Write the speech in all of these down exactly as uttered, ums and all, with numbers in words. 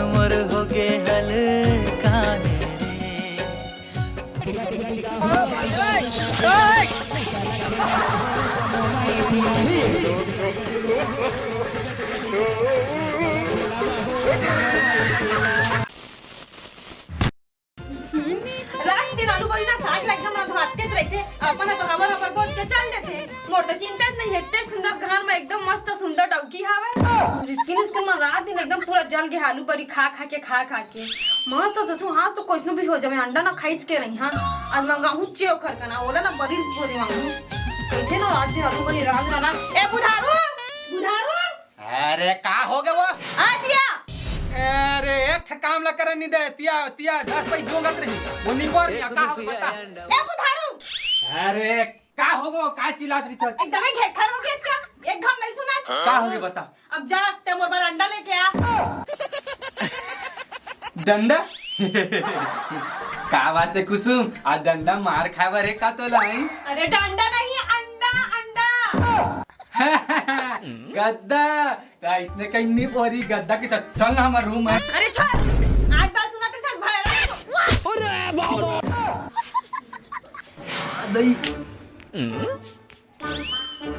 मोर होगे हलकाने रे। रात दिन आलू बरी ना साग ला एकदम रंधवातेच रहिथे। अपन ह तो हबर हबर बोज के चल देथे। मोर तो चिंता नहीं है, इतने सुंदर घर में एकदम मस्त सुंदर डौकी हावय। और स्किन स्किन में रात दिन एकदम पूरा जल के आलू बरी खा खा के, खा खा के। मैं तो सोचूं आज तो कुछ भी हो जावे, अंडा ना खाइच के रही। हाँ, आज मंगाहूं चे ओखर कना, ओला ना बरी हो जावे। कैसे ना रात दिन आलू बरी रांध रहा। ए बुधारू, बुधारू। अरे का हो गया वो? आ तिया। अरे एक ठे काम ला करन नहीं दे, तिया, तिया, दस पाई दो गत रही। वो नहीं बोल रिया, का हो गया बता? ए बुधारू। अरे का हो गया, का चिल्लात रही थस? एकदम ही घेर खार हो गया इसका। एक घम नहीं सुना। का हो गया बता? अब जा, ते मोर बर अंडा लेके आ। डंडा? का बात है कुसुम, आज डंडा मार खाए बर है का तोला, हैं? अरे डंडा नहीं, अंडा, अंडा। गद्दा, त इसने कहीं नहीं बोरी गद्दा के साथ। चल ना हमारे रूम में। अरे छोड़, आज बात सुना तेरे साथ भैरा। अरे बाबा। नहीं।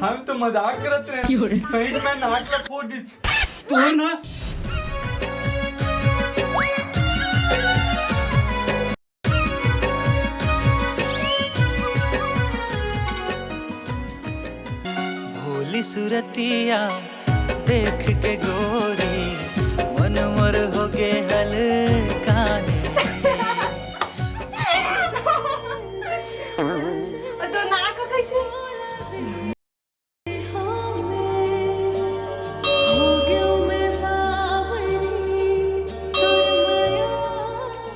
हम तो मजाक करत रहे। क्यों रे? सही में नाक ला फोड़ दिस। तू ना। भोली सुरतिया देख के गोरी, मन मोर होगे हलकाने। तो नाक कैसे?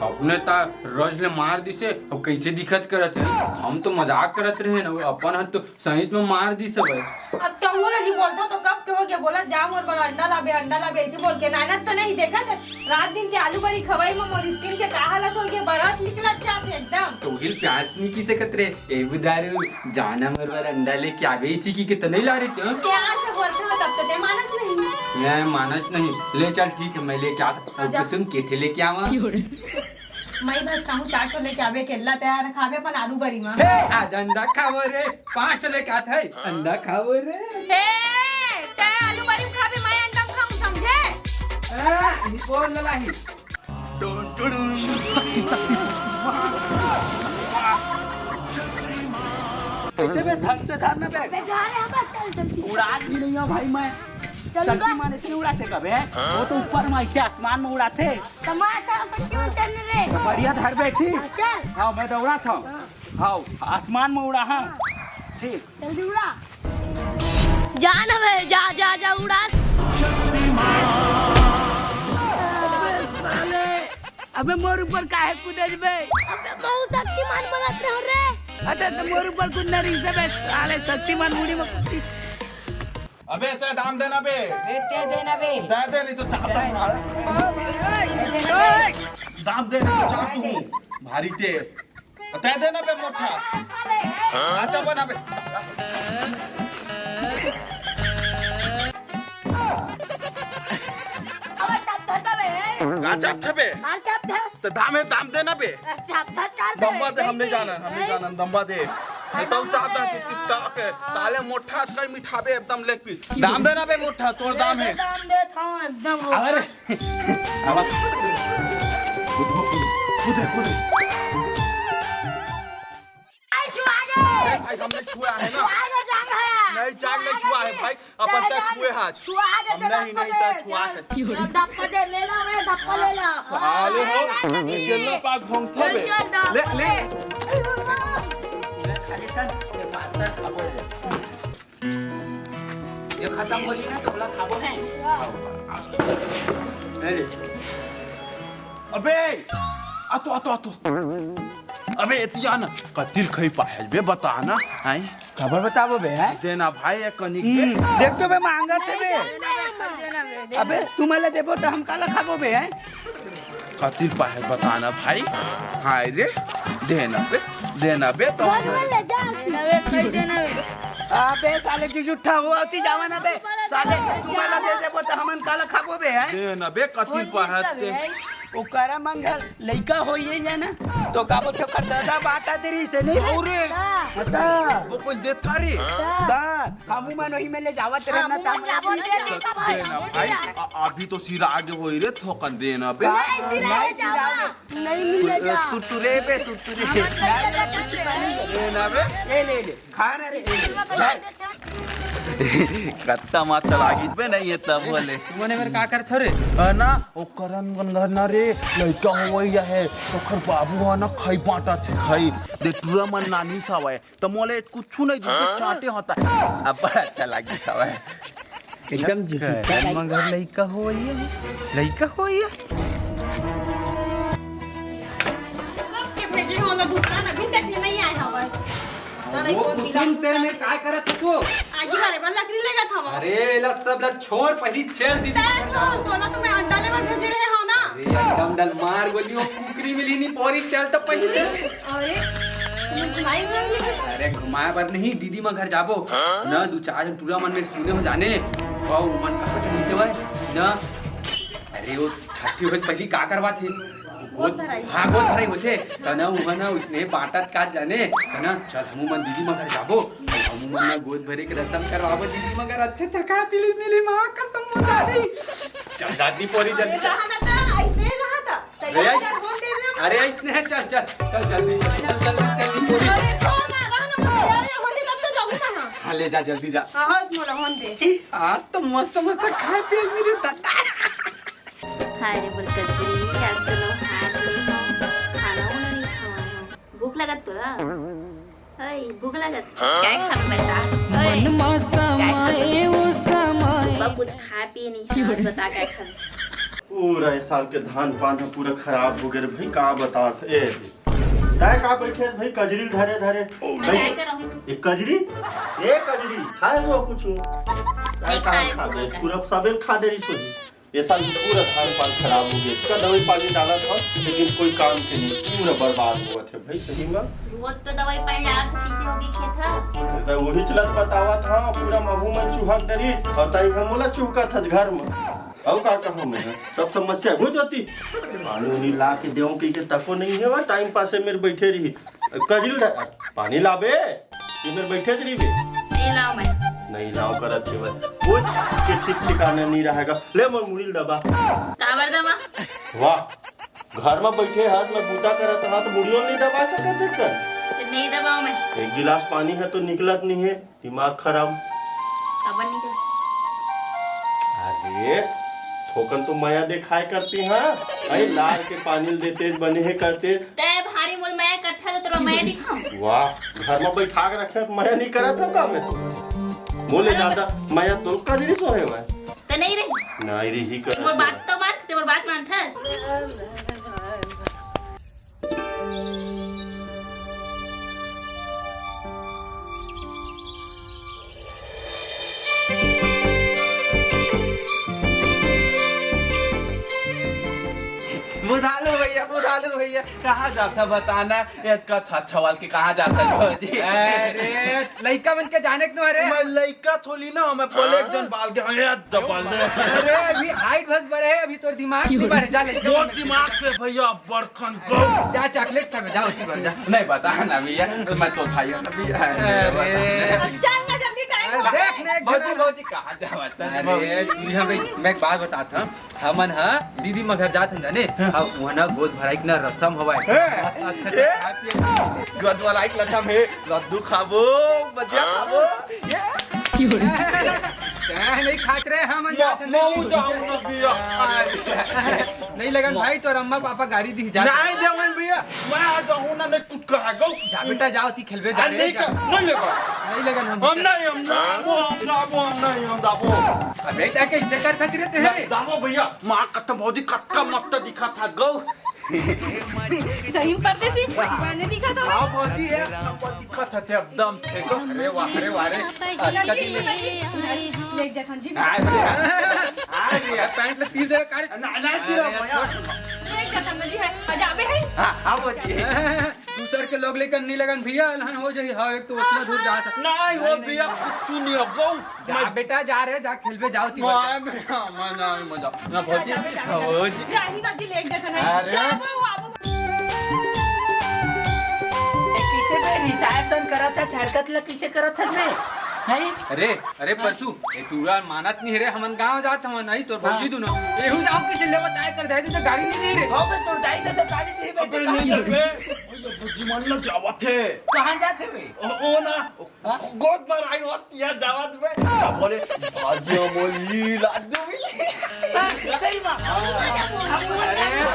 अपने ता रोज ले मार दिसे, अब कैसे दिखत करत है? हम तो मजाक करत रहे ना, अपन ह तो सहित में मार दिस हवय। अब तहूँ ल जी बोलथव तो कब के हो गया, बोला जा मोर बर अंडा लाबे, अंडा लाबे, ऐसे बोल के। नानत तो नहीं देखत है, रात दिन के आलू बरी खवाई में मोर स्किन के का हालत हो गया, बरत निकलत जात है एकदम। तो उहिल प्यार से नहीं की सकत रे, ए बुधारू, जाना मोर बर अंडा लेके आबे, इसी की के तो नहीं ला रही थी, हाँ? प्यार से बोलते हो तब तो ते मानस नहीं। मैं मानस नहीं, ले चल ठीक है, मैं लेके आता हूँ। अच्छा। कुसुम के ठे लेके आवा। मई बस कहूँ चार ठो लेके आबे, केला तैयार रखाबे अपन आलू बरी मा। हे, आज अंडा खाबो रे, पाँच ठो लेके आत है, अंडा खाबो रे। हे, ते आलू बरी खाबे, मैं अंडा खाऊं, समझे? आ, ई बोल ललाही। टुन टुन, शक्ति शक्ति। कैसे बे, ढंग से धर ना बे। बे, जा रे, हम चल, चल, चल। उड़ात भी नहीं हो भाई मैं। चल, शक्तिमान इसने उड़ाते कबे? वो तो ऊपर में ऐसे आसमान में उड़ाते। कमाल कर सकती हो, चल रे। तो बढ़िया धर बैठी। हाँ, चल। हाँ, मैं दौड़ा था। हाँ। हाँ, आसमान में उड़ा, हाँ। हाँ। ठीक। जल्दी उड़ा। जा ना बे, जा, जा, जा, उड़ा। अबे मोर ऊपर काहे कूदे बे? अबे महू शक्तिमान बनत रहो रे। अबे तो मोर ऊपर कूदना रही से बे, साले शक्तिमान मुड़ी में कूदी। अबे, ते दाम देना बे। बे, ते देना बे। दे दे, नहीं तो चाप दे। दाम दे, नहीं तो चाप तू। भारी ते। ते देना बे मोटा। अच्छा बना बे। अब चाप था बे। का चाप था बे? हाँ, चाप था। तो दाम है, दाम देना बे। चाप था, चाप था। दम्बा दे, हम नहीं जाना, हम नहीं जाना, दम्बा दे। नहीं तो चाहता तू टिकटॉक है। साले मोटा आज कहीं मिठाबे एकदम लेग पीस। दाम देना बे मोटा, तोर दाम है। दाम दे था एकदम। अरे। आवाज। कूदे, कूदे, कूदे। आई छुआ दे। नहीं भाई, हमने छुआ है ना। छुआ दे, जान है। नहीं, जान नहीं छुआ है भाई। अपन तक छुए हाथ। छुआ दे, हम नहीं, नहीं, तक छुआ है। धप्पा दे, ले ला, मैं धप्पा ले ला। साले हो, गेला पाक भंग था बे। चल, ले, ले। ले, खाली सन, ये बात कर, खाबो है। ये खत्म होली ना, तो बोला खाबो है। ले ले। अबे, आ तो, आ तो, आ तो। अबे, एतिया ना, कतिल खई पायल बे, बता ना, हैं? काबर बताबो बे, हैं? देना भाई, एक कनिक बे। हम्म, देख तो बे, मांगत हे बे। अबे, तुमन ला देबो त हम काला खाबो बे, हैं? कतिल पाहे बताना भाई। हाय रे, देना बे, देना बे, तो देना बे, खाई देना बे। अबे साले जुजुट्ठा हो, अति जावा ना बे। साले, तुमन ला दे देबो त हमन काला खाबो बे, हैं? दे ना बे, कति पाहत ते। ओकरा मन घर लइका होइए या ना, तो का बोलथे, ओकर ददा बांटा दे रहिस हे, नहीं? अउ रे, बता। वो कोई देत का रे? बता। हमू मन ओही में ले जावत रहना, हमू मन जाबो दे दे भाई। दे ना भाई, अभी तो सिरा आगे होई रे, थोकन दे ना बे। नहीं, सिरा आगे। नहीं मिले जा। तुरतुरे बे, तुरतुरे। दे ना बे। ले, ले, ले। खा ना रे। कत्ता माता लागित बे नहीं है तब बोले। तुमने मेरे का करत हो रे? है ना, ओ करण मन घर ना रे, लइका होवइया हे, ओखर बाबू ह ना खई बांटत हे, खई। दे टूरा मन नानी सावय, त मोले कुछु नहीं दीजिए, चांटे होता। अब बड़ा अच्छा लागित हवय। एकदम जी। करण मन घर लइका होवइया हे, लइका होवइया। कब के भेजे हो ना, दुकान अभी तक ले नहीं आए हवय। पता नहीं वो कौन कुसुम, ते में काय करत हस वो? आगी बारे बर लकड़ी लेगत हवं। अरे, एला सब ला छोड़, पहिली चल दीदी। तै छोड़, तोला तो मैं अंडा लेबर भेजे रहे हवं ना। अरे, अंडा उंडा मार गोली, वो कुकरी मिली नहीं, पोरी चल तो पहिली। अरे, तुमन घुमाई उमाई लेके अरे, घुमाए बर नहीं, दीदी मन घर जाबो। ना, दू चार झन टूरा मन मेर सुने हो जाने। अउ उमन कहा थे नहीं सेवय ना। अरे, वो छट्ठी होय पहिली का करवाथे? गोद भराई। हाँ, गोद भराई होथे। त ना उहाँ ना उसने बांटत का जाने। त ना चल हमू मन दीदी मन घर जाबो। हमू मन ना गोद भरे के रसम करवाबो दीदी मन घर। अच्छा अच्छा खा पी ले मिली माँ कसम मजा आ गई। चल जाती पोरी अरे जल्दी। रहा ना था, ऐसे रहा था। अरे, तैयार कर, बोल दे रहे हो। अरे, इसने है, चल, चल, चल, जल्दी, चल, जल्दी, जल्दी, पोरी। अरे, छोड़ ना, रहा ना, मत यार, ये होने तब तो जाऊंगा ना। हाँ, ले जा, जल्दी जा। हाँ, हाँ, मोला होन दे। आज तो मस्त, मस्त खाए पिए मेरे दादा। हाय रे मोर कजरी, आज तो नो हाथ नहीं हो, खाना उना नहीं खावा हो। भूख लगत तोला? ओए, भूख लगत? काय खाबे बता? ओए, मन मा काय खाबे? समाए वो समाए। सुबह कुछ खाए पिए नहीं है, आज बता काय खाबे? पूरा ए साल के धान पान ह पूरा खराब हो गे रे भाई, का बतात ए। तय का बैठे हस भाई कजरी ल धरे धरे? मैं काय करहूँ? ए कजरी, ए कजरी, खाए जो कुछ। तय नहीं का खाए खाबे? सुबह का। पूरा सबेल खा डरिस होही। ये साल पूरा धान पान खराब हो गे। का दवाई पानी डालत हस, लेकिन कोई काम के नहीं, पूरा बर्बाद होवत हे भाई, सही में। रोज तो दवाई पानी डालत हस, कइसे होगे खेत ह? त वही चलत बतावत हंव, पूरा महू मन चुहक डरिस, अउ तई घर मोला चुहकत हस घर में। अउ का कहूं मैं, सब समस्या हो जाती। पानी उनी ला के देवं कहिके तको नहीं हे, वा टाइम पास हे मेर बैठे रही। कजरी ल धर, पानी लाबे, ये मेर बैठे रहिबे। नहीं लाव मैं। नहीं लाव करत हे बस। कुछ के ठीक ठिकाना नहीं रहेगा। ले मोर मुड़ी ल दबा। काबर दबा? वाह, घर में बैठे हस, मैं बूता करत हंव, त मुड़ियो नहीं दबा सकत हे कर। तो नहीं दबाव मैं। एक गिलास पानी हे तो निकलत नहीं हे। दिमाग खराब। काबर नहीं करे? अरे, थोकन तो मया देखाए करती, हाँ? अरे, लार के पानी ल देते, बने हे करते। तै भारी मोल मया करथा तो तोला मया दिखाऊं? वाह, घर में बैठा के रखे, मया नहीं करत हो का मैं तो? मोले ज्यादा मया तो कजरी सोहे हुआ है। तो नहीं रही। नहीं रही कर। मोर बात तो मान, ते मोर बात मानथा। बुधालू भैया, बुधालू भैया, कहाँ जाथा बताना? ये का छाछा वाल के कहाँ जाथा जी? अरे, लइका मन के जाने के नो, अरे। मैं लइका थोली ना, मैं बोले एक जन बाल के, अरे, दबा ले। अरे, अभी हाइट बस बढ़े है, अभी तोर दिमाग नहीं बढ़े, जा लइका वो मन। दिमाग से भैया बड़खन गौ। जा चॉकलेट खाबे, जा उसी पर जा। नहीं बता ना भैया, तो मैं तो खाई ना भैया। अरे। चल ना जल्दी टाइम हो देख रहा है। ने भौजी, भौजी कहाँ जावत है? अरे, तू यहाँ पे मैं एक बात बताता हूँ। हमन ह दीदी मन घर जात हन जाने, हाँ। अब उहाँ ना गोद भराई के ना रसम हवय। हे, मस्त अच्छा हे। खा पिए। गोद भराई के रसम हे, लड्डू खाबो, बजिया खाबो। ये। तैं नहीं खात रे, हमन जात हन मऊ दीदी। जाऊ ना पिया। नहीं लगन भाई, तोर अम्मा पापा गारी दिही जा। नहीं देवन भैया, मैं आ जाऊँ ना, नहीं कुछ कहा गो। जा बेटा, जाओ, ती खेलबे जा अरे रे, नहीं जा। कर, नहीं लेगा। नहीं लगन हम। हम नहीं, हम नहीं, वो हम जाबो, हम नहीं, हम जाबो। अबे, क्या कैसे कर सकते रे? नहीं, जाबो भैया, माँ कसम भौजी कतका मस्त दिखा था गौ। सही में परदेसी, बने दिखा था। हाँ, भौजी, एक नंबर दिखा था, ते एकदम थे। अरे वाह, अरे वाह, अरे। आज का दिन ले। ले जा खान जी। आ, अरे, आ, अरे, पैंट ले तीर दे, का रे? ना, ना, तीर अरे, भैया। ले जा खान जी है, आ जा, अबे है। हाँ, हाँ, भौजी। दूसर के लोग लेकर नहीं लगन भैया, अलहन हो जाई। हाँ, एक तो उतना दूर जात है। नहीं हो नहीं, भैया, नहीं। कुछ नहीं हो, जा बेटा, जा रे, जा खेलबे, जाओ ती मैं, मैं, मैं, मैं, मैं, भौजी, भौजी। जाही बाजी लेट देखा नहीं। अरे। जा बाबू, बाबू। ए, किसे बे रिसायसन करत हस, हरकत ल किसे करत हस बे? हैं? अरे, अरे हाँ। परसू, ए तू यार मानत नहीं रे, हमन गांव जात हमन नहीं, तोर भौजी हाँ। दुनो। एहू जाओ किसे ले बताए कर दे, तो गाड़ी नहीं दे रे। हो बे, तोर दाई तो गाड़ी दे बे, अबे गाड़ी नहीं दे। दे बे। भौजी मन ल जावत हे। कहाँ जात हे बे? ओ, ओ ना, हाँ? गोद भराई होत या जावत बे। बोले, "भाजिया मोली, लाडू मिली।" हाँ, सही बात। अरे,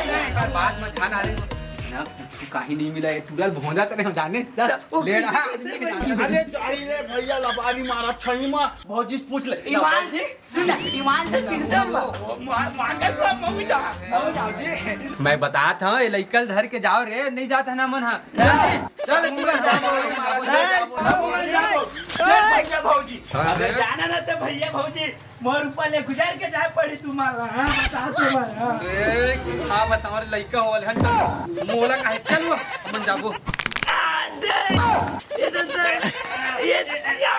अरे, बात मत ध्यान आ रही। ना, कुछ कहीं नहीं मिला, ये टूटल भोंजा तो नहीं जाने। जा, वो ले कैसे, रहा, कैसे आदमी के बनी? जाने। अरे, जाई रे भैया, लबारी मारा छई मा, भौजी से पूछ ले। ईमान से, सुन ना, ईमान से सिरदर्द बा। मा-, मांगे सब मऊ जा, मऊ जाओ जी। मैं बतात हूँ, ये लइका ल धर के जाओ रे, नहीं जात हे ना मन हा। चल, चल, चल, चल, चल, चल, चल, भैया भौजी, हाँ, अबे हाँ। जाना ना तो भैया भौजी, मोर ऊपर ले गुजर के जाए पड़ी तुम्हारा, हाँ, बता तुम्हारा, हाँ। अरे, हाँ, बता, हमारे लइका होल हन, मोला काहे, चल वो, हमन जाबो। आ, दे, ये तो दे, ये, या,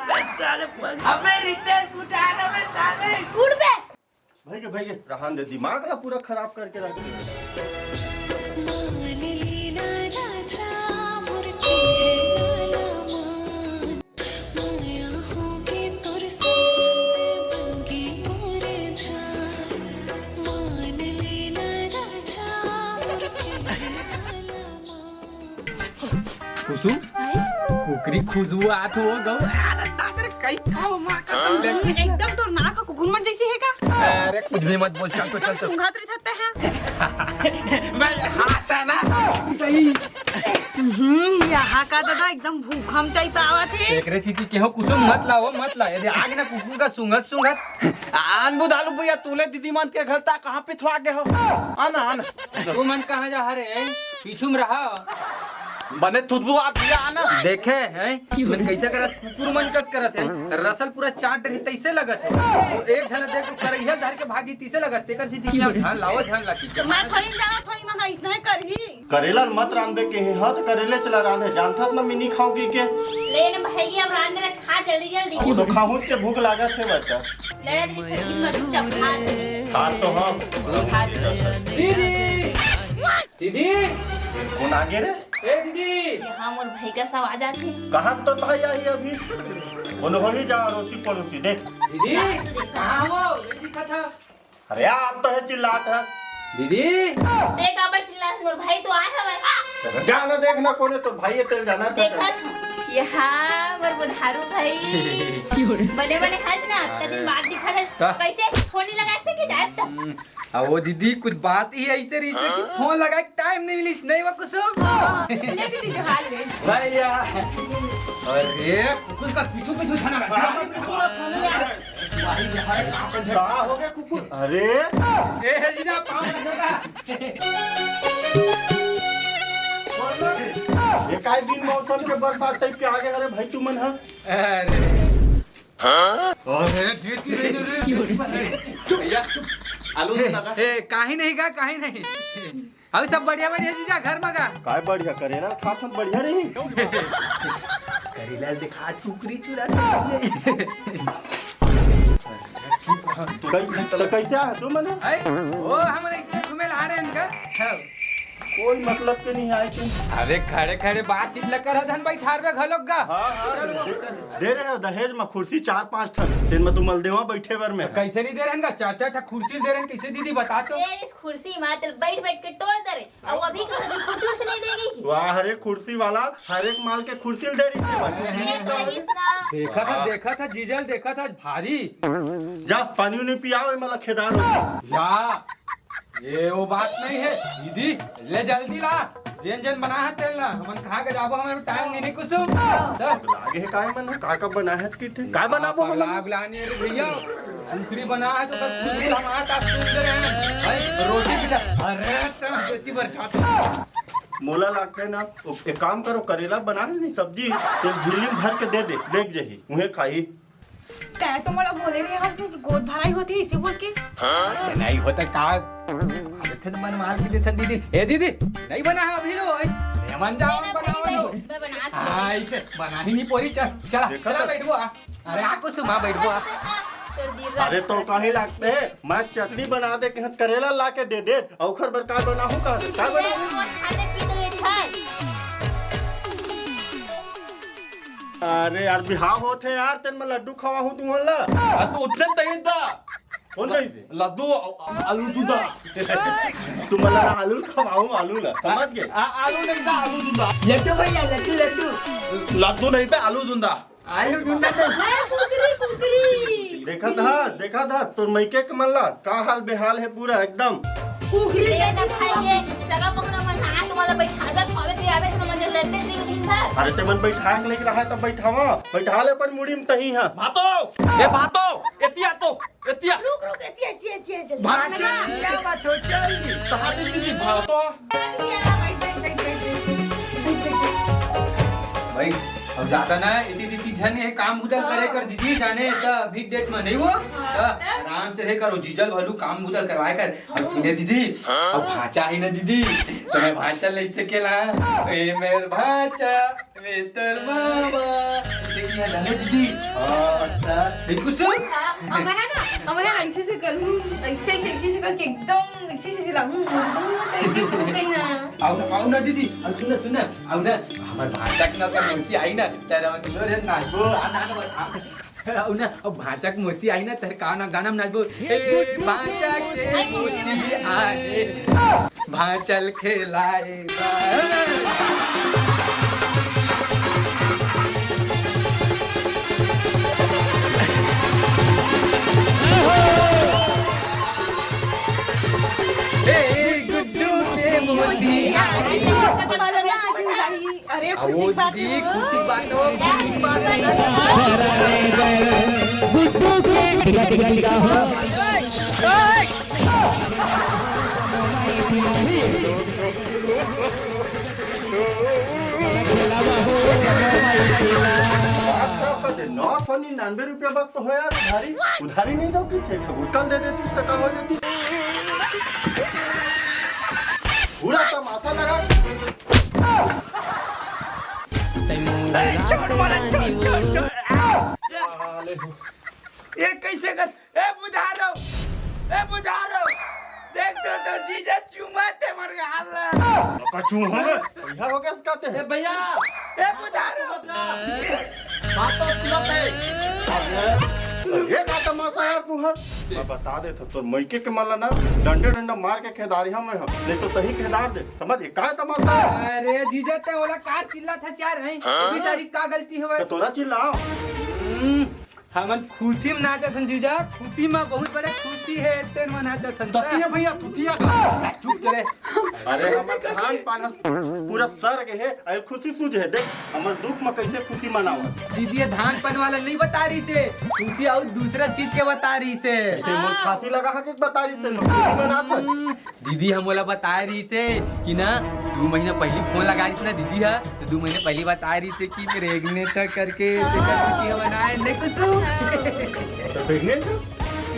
बस साले, अबे रितेश, उठा ना बे साले। उठ बे। भाई के, भाई के, रहन दे, दिमाग ला पूरा खराब करके रख दे। मान लेना राजा मोर कहना ला मान, माया होगे तोर संग बनगे मोर जान। मान लेना राजा मोर कहना ला मान। कुसुम, हैं? कुकरी खुशबू आत हो गौ। अरे दादा रे, कई खाओ माँ कसम ले। एकदम तोर नाक ह कुकुर मन जैसे हे का? अरे कुछ भी मत बोल, चल तो, चल तो। सूंघत रहिथे। मैं हाथ है ना। हम्म, यहाँ का दादा एकदम भूखम टाइप आवत हे। एकरे सेती केहो कुसुम मत लाओ, मत ला। यदि आगे ना कुकुर का सूंघत सूंघत। आन बुधालू भैया, तूले दीदी मन के घर ता कहाँ पिथवा गे हो? आना, आना। तू मन कहाँ जा हरे, हैं? पीछू में रहा। बने थुथबू आप भैया, आना। देखे हैं? मन कैसे करत, कुकुर मन कस करत है। रसल पूरा चाट रही, तैसे लगत है। वो एक झन देख के करैया धर के भागी, तैसे लगत। तेकर से दिखला, ध्यान लाओ, ध्यान लाकी। मैं थोड़ी जाना, थोड़ी मन ऐसने करही। करेला ल मत रांधे के हे, हाँ, तो करेले चला रांधे, जानथस ना, मिनी खाऊं की के। ले न भाई, अब रांध रे, खा जल्दी जल्दी। वो तो खाहूं चे भूख लागत हे बच्चा। ले रे, सब्जी में चुपचाप खा। खा तो हम। दीदी, दीदी। कौन आगे रे? ए दीदी। यहाँ मोर भाई का सब आ जाते। कहाँ तो भाई आई अभी? कोनो होही जा अड़ोसी पड़ोसी देख। दीदी, कहाँ हो? दीदी, कथा। अरे यार, तो है चिल्लात है। दीदी। देख, काबर चिल्लात, मोर भाई तो आए हवे। जा ना, देख ना, कोने तो भाई है, तेल जाना था। देखत, यहाँ मोर बुधारू भाई। बने बने हंस ना, अतका दिन बाद दिखा है। का? कैसे फोन नहीं लगा सके जाए तब? हम्म, अब वो दीदी कुछ बात ही ऐसे रही है कि हाँ? फोन लगा टाइम नहीं मिलिस, नहीं वो कुसुम। हाँ, ले दीदी जो हाल ले। भैया। अरे, कुकुर का पीछू पीछू छना लगा। भाई, भाई, का हो गया कुकुर? अरे। ए, हे जीजा, पाँव लग जाता। ये काय दिन मौसम के बरसात टाइप के आगे, अरे भाई, तू मन हा? अरे। अरे, देख, देख, देख, देख। भैया, आलू ए, दादा। ए, काहे नहीं गा, काहे नहीं? अउ सब बढ़िया, बढ़िया जीजा, घर में गा? काय बढ़िया, करेला खात हन, बढ़िया रही। करेला दिखा, टुकड़ी चुरा। तो कै-, तो कैसे आ तू मने? है? ओ, हम इसने घूमे ला रहे हैं इनका। हाँ। कोई मतलब के नहीं आए तुम। अरे खड़े खड़े बातचीत ल करत हन, बैठारबे घलोक गा। हाँ, हाँ, दे, दे रहे हो दहेज में कुर्सी चार पांच ठन, दिन में तुम अलदेवा बैठे बर में। तो कैसे नहीं दे रहे हैं गा? चार चार ठा कुर्सी दे रहे हैं, कैसे दीदी बता तो? ए, इस कुर्सी में तो बैठ बैठ के टोर दे रहे। अउ अभी कहा कि कुर्सी उर्सी नहीं देगी कि? वाह रे, कुर्सी वाला हर एक माल के कुर्सी ल दे रही है। ये तो रहीस ना। देखा था, वाह। देखा था जीजल, देखा था भारी। जा पानी उनी पियाओ, ए मला खेदार हो। या, ये वो बात नहीं है दीदी, ले जल्दी ला। जेन जेन बना है तेल ला, हमन खा के जाबो, हमारे टाइम नहीं, नहीं कुसुम। चल। लागे है काय मन, का का बना है की थे? काय बनाबो हमन? लाग लानी रे भैया, कुकरी बना है तो सब कुछ हमारे साथ सुन रहे हैं। भाई, रोटी भी था। अरे, तो रोटी भर खा। मोला लागथे ना, ओ, एक काम करो, करेला बना है नहीं सब्जी, तो झिल्ली में भर के दे दे, देख जही, उहे खाई। तै तो मोला बोले नहीं हस कि गोद भराई होती है, इसे बोल के। अरे नहीं होता का? अरे थे तो बनवाल के देथे दीदी। ए दीदी, नहीं बना है अभी लो। मन जाओ, मैं बनाओ, बनाई बनाओ। नहीं, मैं बना के हाँ, इसे बना ही नहीं पोरी। चल, चला, देखा चला, तो? बैठबो, आ। अरे, आ, कुसुम, आ, बैठबो, आ। तोर दिल अरे, राज तो करत कहीं है। लगते, मैं चटनी बना दे के करेला ला के दे दे, अउ ओखर बर का बनाहूं, का, का ले, बनाहूं? वो खाने पीने ले खाए। अरे यार, बिहाव होथे यार, तेन मैं लड्डू खवाहूं तुमन ला। आ, तो उतने तही दा। कौन कही थे? लड्डू, आ, आलू दूधा। तुमन ला आलू खवाहूं, आलू ला, समझ गए? आ, आलू नहीं था, आलू दूधा। लड्डू भैया, लड्डू, लड्डू। लड्डू नहीं था, आलू दूधा। आलू दूधा तो। मैं कुकरी, कुकरी। देखा था, देखा था, तोर मइके के मन ला, का हाल बेहाल है पूरा एकदम। कुकरी ये ना खाएंगे, सगा पकड़ा मन हाथ वाला बैठा दे, खावे पियावे तो मजे लड़ते नहीं दिन भर। अरे ते मन बैठा के लेके रहा है, तब बैठावा, बैठा ले अपन मुड़ी में तही हा। भातो, ए भातो, एतिया तो, एतिया। रुक, रुक, एतिया, एतिया, एतिया, जल्दी। भात भात ना। क्या बात हो, चल। कहाँ दे दीदी भातो? भाई, अब ज्यादा ना इतनी इतनी झन ये काम बुझल करे कर दीदी, जाने त अभी डेट में नहीं हो। त आराम से रहे करो, जीजल भलू काम बुझल करवाए कर। अब सुने दीदी, अब भांचा ही ना दीदी, तुम्हें भांचा ले सकेला। ए मेर भांचा, ए तोर मामा, इसे की है जाने दीदी। हाँ, त, नहीं कुछ? हाँ, हम है ना, हम है ना, ऐसे से करूँ, ऐसे, ऐसे, ऐसे, ऐसे करके एकदम ऐसे, ऐसे, ऐसे लाऊं, ऐसे हो गई ना। आओ ना, आओ ना दीदी, अब सुन ना, सुन ना, आओ ना, हमार भांचा के ना, कर मौसी आई ना, तेरा मन लो रे नाचबो, आ ना, ना, बस, आ। आओ ना, अब भांचा के मौसी आई ना, तेरे का ना गाना में नाचबो, ए, भांचा के मौसी आए। भांचल खेलाए बा। ए गुड्डू के मोती। अरे, आ, खुशी वो की बात दीदी, है। खुशी की बात हो, खुशी की बात है। गुड्डू के बात का कर दे, नौ सौ निन्यानवे रुपया बस तो हो यार, उधारी, उधारी नहीं दो कि थे, तो कल दे देती तो का हो जाती। पूरा तमाशा लगा। ए, चल, चल, चल, चल। ये कैसे कर ए बुधारो, ए बुधारो, देख तो, तो जीजा चुमा ते मर गया हाल। का चुमा हो गया? भैया हो गया इसका ते? ए भैया, ए बुधारो। बात तो सुनो पे। ये का तमाशा यार तू हर? मैं बता दे तो, तोर मइके के मन ला ना, डंडे डंडा मार के खेदारी हम मैं हम। नहीं तो तही खेदार दे। समझ गए? का तमाशा है? अरे जीजा ते ओला कार चिल्ला था यार, हैं? बेचारी का गलती हवे? तो तोला चिल्लाओ। हम्म, हमन खुशी में नाचत हन जीजा, खुशी में बहुत बड़े खुशी है, तेन में नाचत हन। ततिया भैया, तुतिया का। चुप करे। अरे, हमर धान पान ह पूरा सर के है, अरे खुशी सूझ है। देख, हमर दुख में कैसे खुशी मनावत। दीदी, ये धान पान वाला नहीं बता रही से, खुशी और दूसरा चीज के बता रही से। ऐसे मोर फांसी लगा है कि बता रही से, लोग खुशी मनात हन। हम्म, दीदी ह मोला बताए रहिस हे कि ना, दू महीना पहिली फोन लगाए रहिस ना दीदी ह, तो दू महीना पहिली बताए रहिस हे कि प्रेग्नेंट ह करके, तेकर सेती हमन आए नहीं कुछु। तो प्रेग्नेंट ह?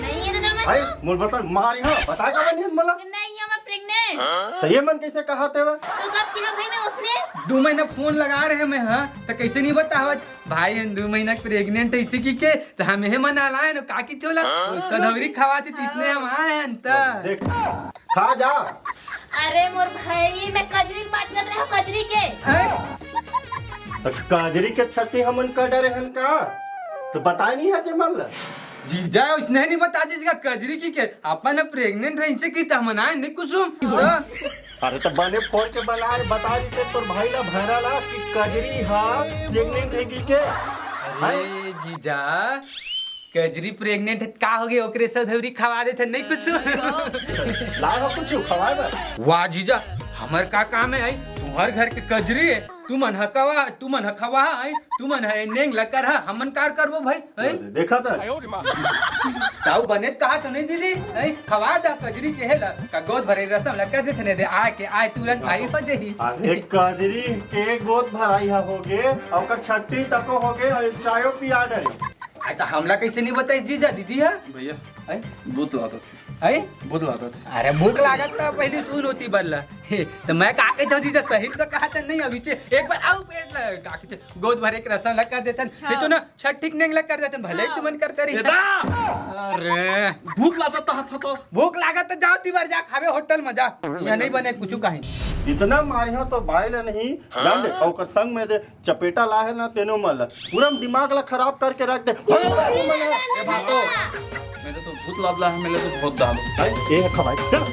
नहीं है तो मैं भाई, मोर बता, मारी हाँ, बता का बनी मोला? नहीं है मैं प्रेग्नेंट। तो ये मन कैसे कहा तेवा? तो कब किहा भाई मैं उसने? दू महीना फोन लगा रहे मैं, हाँ, तो कैसे नहीं बतावत? भाई, हम दू महीना के प्रेग्नेंट है, इसे की के, तो हम हे मन आलायन, का की चोला, हाँ? सधौरी खवाती, तिसने हम आयन, त। देख, खा जा। अरे मोर भाई, मैं कजरी के बात कर रहा हूँ, कजरी के। हैं? तो कजरी के छट्टी हमन का डरे हन का? तो बताए नहीं है जे मन ला। जीजा, उसने नहीं बता दीजिएगा कजरी की के, अपन प्रेग्नेंट है, इसे की, तो हम आए नहीं कुसुम। तो अरे तो बने फोन के बना, बता रही थे तोर भाई ला भैरा ला कि कजरी हा प्रेग्नेंट है की के? अरे जीजा, कजरी प्रेग्नेंट है का हो गए? ओकरे सधौरी खवा देथे नहीं कुछ। लाए हो कुछ खवाए बर? वाह जीजा, हमर का काम है आई? तुम्हर घर के कजरी है, तुमन ह कवा, तुमन ह खवा आई, तुमन ह नेंग लकर ह, हमन कार करबो भाई? हैं? देखा था। ताऊ बने कहा तो नहीं दीदी, हैं? खवा दा कजरी के हेला, का गोद भरे रसम ला कर देथे ने दे, आए के आए तुरंत भाई हो जाही। अरे कजरी के गोद भराई हा होगे, ओकर छट्टी तको होगे, और चायो पिया डरे। आए तो हमला कैसे नहीं बताई जीजा दीदी हा? भैया, हैं? दूध ला दो। है? भूख लागत हे। अरे भूख लागत त पहिली सुन होती बल्ला। हे, त मैं का कहत हूँ जीजा, सही तो कहत हन नहीं अभी चे, एक बार अउ पेट ल-, का कहत हे, गोद भर एक रसम ल कर देथन। हाँ। ये तो ना छठ ठीक नेंग ल कर देथन, भले ही हाँ। तुमन करते रही। ए दा! अरे। भूख लागत त हाथ तो। भूख लागत त जाओ ती बार जा खावे होटल में जा। यहाँ नहीं बने कुछ कहीं। इतना मारिहा तो भाई ल नहीं, जान दे, ओकर संग में दे, चपेटा ला हे ना, तेनो मन ला पूरा दिमाग ला खराब करके रख दे। ए भातो, मेरे तो भूत लाबला है, मेरे तो बहुत दाम। भाई, ये है खवाई। चल।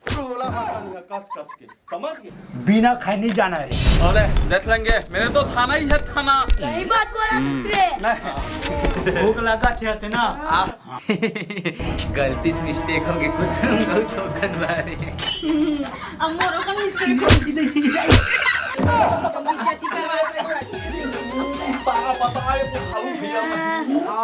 टोला मारता नहीं है, कस कस के, समझ गए? बिना खाए नहीं जाना है। अरे, देख लेंगे, मेरे तो थाना ही है, थाना। सही बात बोला दूसरे। भूख लगा थे ना। गलती से मिस्टेक हो गई, कुछ हम लोग धोखन बारे। अब मोरो का मिस्टेक हो गई। इज्जती करवा रहे हो। तारा पता है, वो खाऊ भैया।